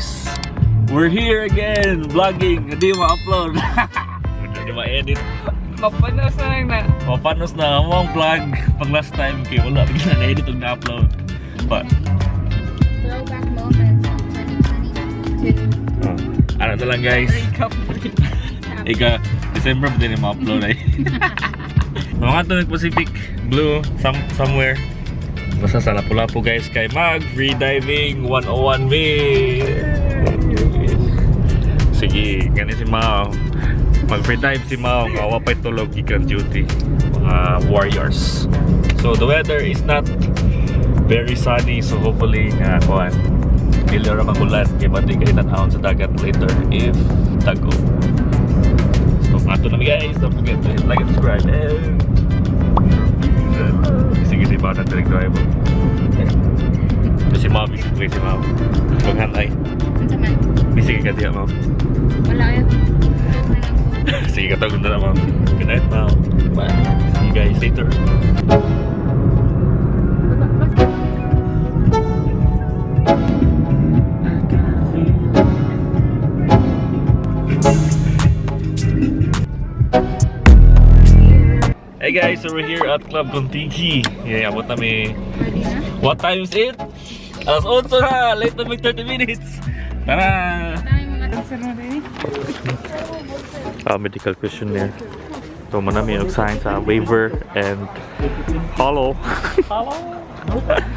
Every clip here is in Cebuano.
Guys! We're here again, vlogging. Hindi ma-upload. Hindi ma-edit. Mapanos na lang na. Mapanos na ang vlog pang last time kay wala bigla na-edit ug na-upload. But Throwback moments of 2022. Ano na lang, guys. Recap. Ika December pa din ma-upload ay. Mga to Pacific Blue somewhere. Basta sa Lapu-Lapu, guys, kay mag free diving 101 B. Sige, gani si Mao. Mag free dive si Mao, nga wa pa'y tulog gikan duty. Mga warriors. So the weather is not very sunny, so hopefully nga kuan dili ra magulan kay bati kay tan-awon sa dagat later if tago. So ato na mi, guys, don't forget to hit like and subscribe and sige, si Bata direct driver. Si Ma'am, bisig ko si Ma'am. Paghanay. Unsa man? Bisig ka diya, Ma'am. Wala yun. Tulog na lang ko. Sige, katawag na lang, Ma'am. Good night, Ma'am. Bye. See you guys later. Hey guys, so we're here at Club Kontiki. Yeah, abot na mi. Ready na? What time is it? Alas 8 na! Late na mag 30 minutes! Tara! Tayo mga Medical questionnaire. So, mo na mi og sign sa waiver and hollow.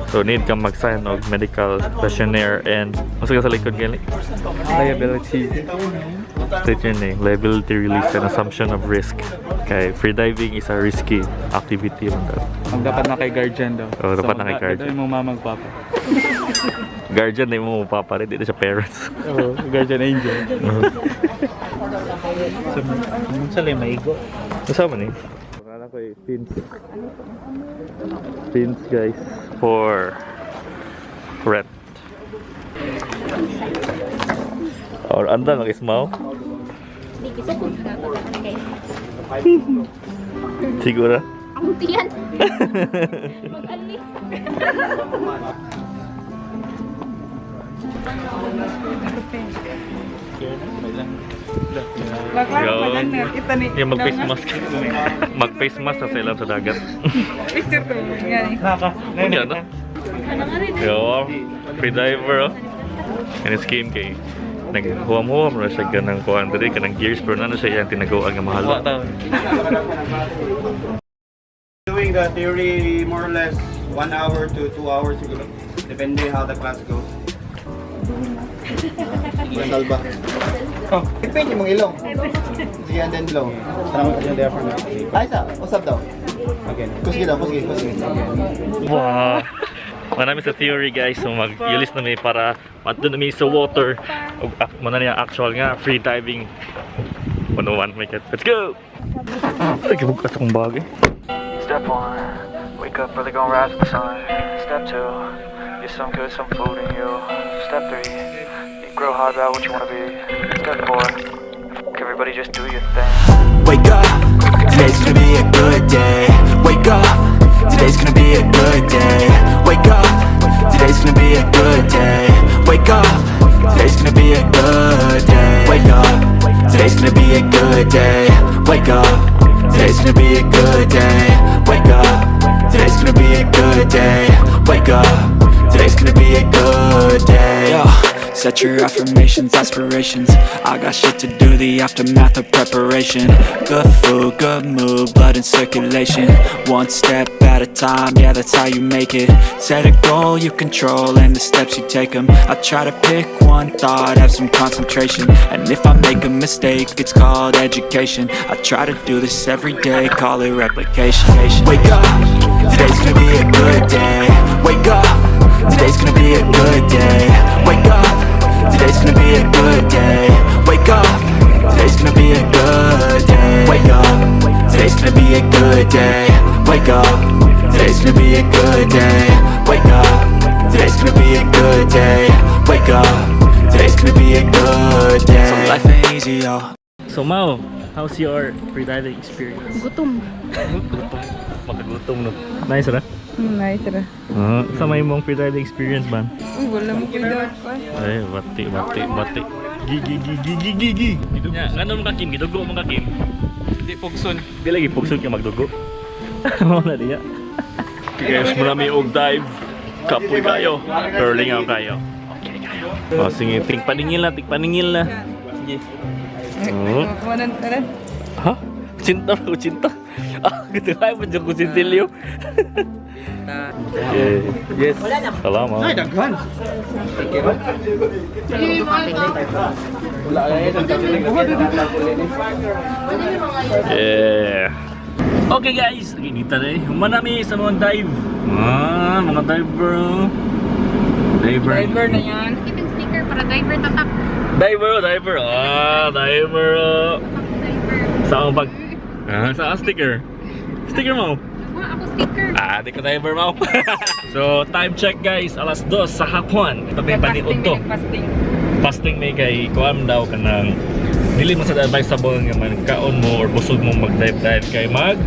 So, need kang mag-sign og medical questionnaire and masa ka sa likod gali? Liability. State your name, liability release and assumption of risk. Okay, free diving is a risky activity man daw. Ang dapat na kay guardian daw. Oo, dapat na kay guardian. Ito yung mama magpapa. Guardian na mo papa rin, di na siya parents. Oo, guardian angel. Sa lay maigo. Kasama ni? Wala ko eh, fins. Fins, guys, for rent. Or anda lang ismaw? Di kisukot na kay. Siguro. Ang tiyan. Mag-ali. Laklak pa lang na. Kita ni. Yung mag-face mask. Mag-face mask sa ilam sa dagat. Picture to. Gani. Naka. Ano yan, no? Ano nga rin? Yo, free diver oh. And it's game kay naghuwam-huwam ra siya ganang kuan diri kanang gears pero nano siya iyang tinaguan nga mahal. Wa taon. Doing the theory more or less 1 hour to 2 hours siguro. Depende how the class goes. Mental ba? Oh. Depende mong ilong. Sige, and then blow. Ay, sa, usap daw. Okay. Kusgi daw, kusgi, kusgi. Wow. Marami sa theory, guys, so mag-ilis na mi para madto na mi sa water. Ug mo na niya actual nga free diving 101 my God. Let's go. Ay, gibugat akong bag eh. Step one, wake up early, gonna rise with the sun. Step two, get some good, some food in you. Step three, you grow hard about what you wanna be. Step four, f- everybody, just do your thing. Wake up, today's gonna be a good day. Wake up, today's gonna be a good day. Wake up, today's gonna be a good day. Wake up, today's gonna be a good day. Wake up, today's gonna be a good day. Wake up, today's gonna be a good day. Wake up, today's gonna be a good day. Wake up, today's gonna be a good day. Yo, set your affirmations, aspirations. I got shit to do, the aftermath of preparation. Good food, good mood, blood in circulation. One step at a time, yeah, that's how you make it. Set a goal you control and the steps you take 'em. I try to pick one thought, have some concentration. And if I make a mistake, it's called education. I try to do this every day, call it replication. Wake up, today's gonna be a good day. Wake up, today's gonna be a good day. Wake up, today's gonna be a good day. Wake up, today's gonna be a good day. Wake up, today's gonna be a good day. Wake up, today's gonna be a good day. Wake up, today's gonna be a good day. Wake up, today's gonna be a good day. So life ain't easy, yo. So Mao, how's your freediving experience? Gutom. Gutom. Makagutom no. Nice ra? Nice ra. Ah, sa may mong freediving experience man. Uy, wala mo pwede ko. Ay, bati, bati, bati. Gi, gi, gi, gi, gi, gi, gi. Nya, ngano mo ka Kim? Gidugo mo ka Kim? Di pugson. Di lagi pugson ka magdugo. Mao na diya. Okay guys, muna may og dive. Kapoy kayo. Pero lingaw kayo. Okay kayo. Oh, sige, tingpaningil na, tingpaningil na. Sige. Oh. Kumanan ka. Ha? Cinta ko cinta. Ah, gitu kayo pa ko sintilyo. Okay. Yes. Salamat. Ay, daghan. Wala Yeah. Okay guys, ginita na eh. Humanami sa mga dive. Ah, mga diver. Oh. Diver. Driver na yan. Kitang sticker para diver tatak. Diver, oh, diver. Ah, diver. Oh. Diver. Sa akong pag... Ah, sa akong sticker. Sticker mo. Wala ako sticker. Ah, di ko diver mo. So, time check guys, alas 2 sa hapon. Tabi pa ni Otto. Fasting. Fasting may kay kuam daw kanang dili man sa advisable nga man kaon mo or busog mo mag dive dive kay mag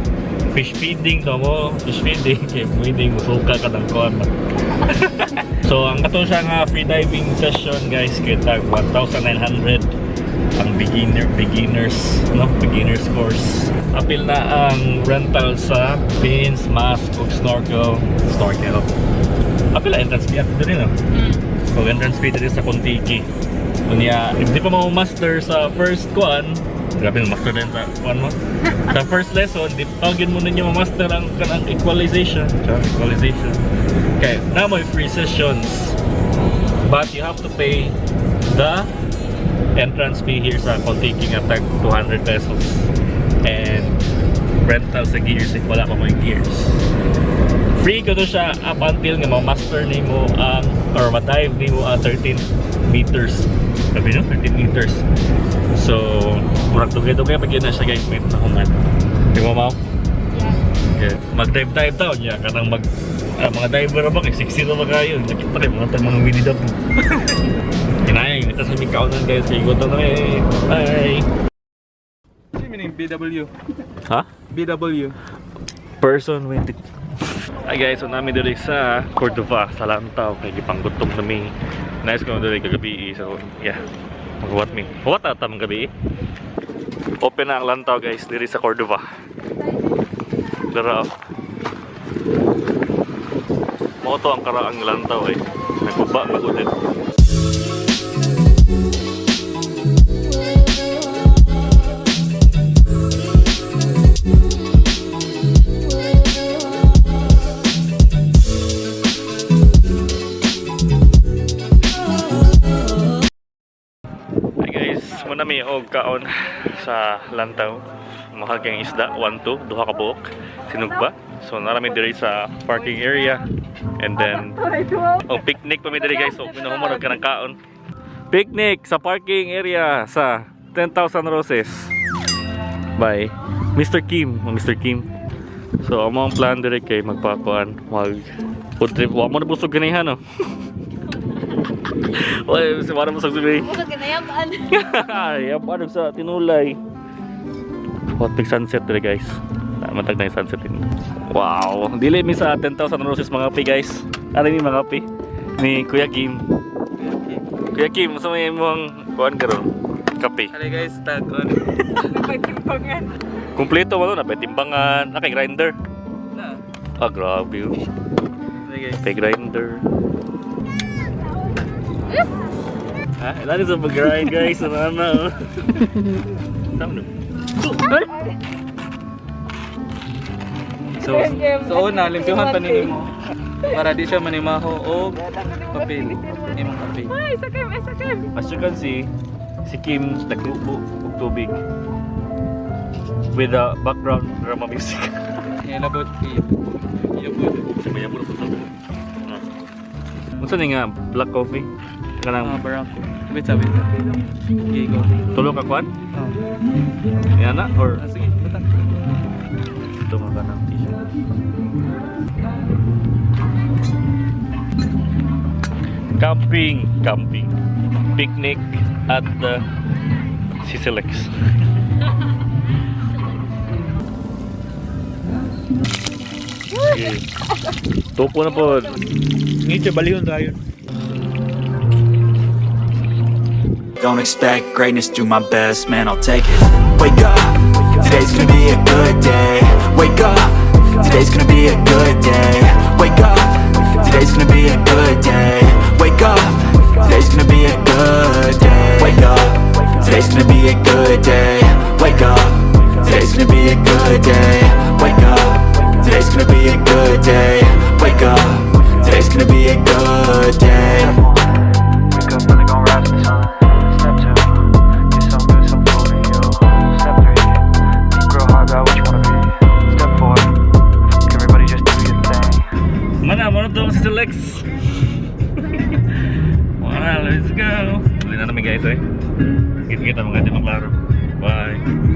fish feeding daw mo, fish feeding kay feeding musuka ka ng kuan ba. So ang kato siya nga free diving session guys kay tag 1,900 ang beginners no, beginners course. Apil na ang rental sa fins, mask ug snorkel, snorkel. Apil na entrance fee diri no. So entrance fee diri sa Kontiki. Unya, if di pa mo master sa first kuan, grabe na master din sa kuan mo. Sa first lesson, di tawagin mo ninyo ma-master ang kanang equalization. Char, equalization. Okay, na mo free sessions. But you have to pay the entrance fee here sa Kontiki nga tag 200 pesos. And rental sa gears if wala pa mo yung gears. Free ko to siya up until nga ma-master nimo ang or ma-dive nimo ang 13 meters. Sabi no, 13 meters. So, murag dugay-dugay pag yun na siya guys, may nahuman. Di ba ma'am? Yeah. Yeah. Mag-dive-dive daw niya kanang mag mga diver ba kay 60 na ba kayo? Nakita kayo mga tag mga Winnie the Pooh. Kinayang, ito sa aming kaunan guys. Kaya gutom na kayo. Bye! Ano meaning BW? Ha? BW. Person with Hi guys, so namin diri sa Cordova, sa Lantaw, kay gipanggutom nami. Nice ko diri kagabi, so yeah. Maghuwat mi. Huwat ata mang gabi. Open na ang Lantaw guys diri sa Cordova. Dara. Oh. Mao to ang karaang Lantaw eh. Nagguba magulit. Hi guys, muna mi og kaon sa Lantaw. Mahal kayong isda, 1-2, duha ka buok, sinugba. So narami diri sa parking area. And then oh, picnic pa mi diri guys. So pinuhuman og kanang kaon. Picnic sa parking area sa 10,000 Roses. By Mr. Kim, oh, Mr. Kim. So amo ang plan diri kay magpakuan, mag food trip. Wa mo na busog ganihan no. Oy, si wala mo sa sabi. Huwag ka ganayaman. Ay, ano sa tinulay. Hot big sunset diri guys. Matag na yung sunset din. Wow, dili mi sa 10,000 roses mga pi guys. Ano ni mga pi? Ni Kuya Kim. Kuya Kim, sa may imong kuan karon? Kape. Hello guys, tag on. Napagtimbangan. Kumpleto man na timbangan, na kay grinder. Na. Ah, grabe. Oh. Hello guys. Kay grinder. Ha? Ilan sa pag-grind guys, ano ano. Tama no? Ay! So, so una, limpyuhan pa ninyo mo. Para di siya manimaho o papel. Imong papel. Ay, sakay, ay, sakay. As you can see, si Kim naglubo og tubig with the background drama music. Ilabot. Ilabot. Sa may po sa. Unsa ni nga black coffee? Mga Kanang barako. Wait, sabi. Okay, go. tulo ka kwan? Oh. Yan na or Ah, sige, bata. ito nga kanang t-shirt. Camping, camping. Picnic at the Sisilex. Sige. Tupo na po. Ngiti, balihon tayo. Don't expect greatness, do my best, man, I'll take it. Wake up, today's gonna be a good day. Wake up, today's gonna be a good day. Wake up, today's gonna be a good day. Wake up, today's gonna be a good day. Wake up, today's gonna be a good day. Wake up, today's gonna be a good day. Wake up, today's gonna be a good day. Wake up, today's gonna be a good day. Wake up early, gonna rise with the sun. Step two, get some good, some food in you. Step three, think real hard about what you wanna be. Step four, fuck everybody, just do your thing. Mana, muna to si Lex. Wala, let's go. Uli na namin, guys, eh. Kita-kita mga di maklaro. Bye.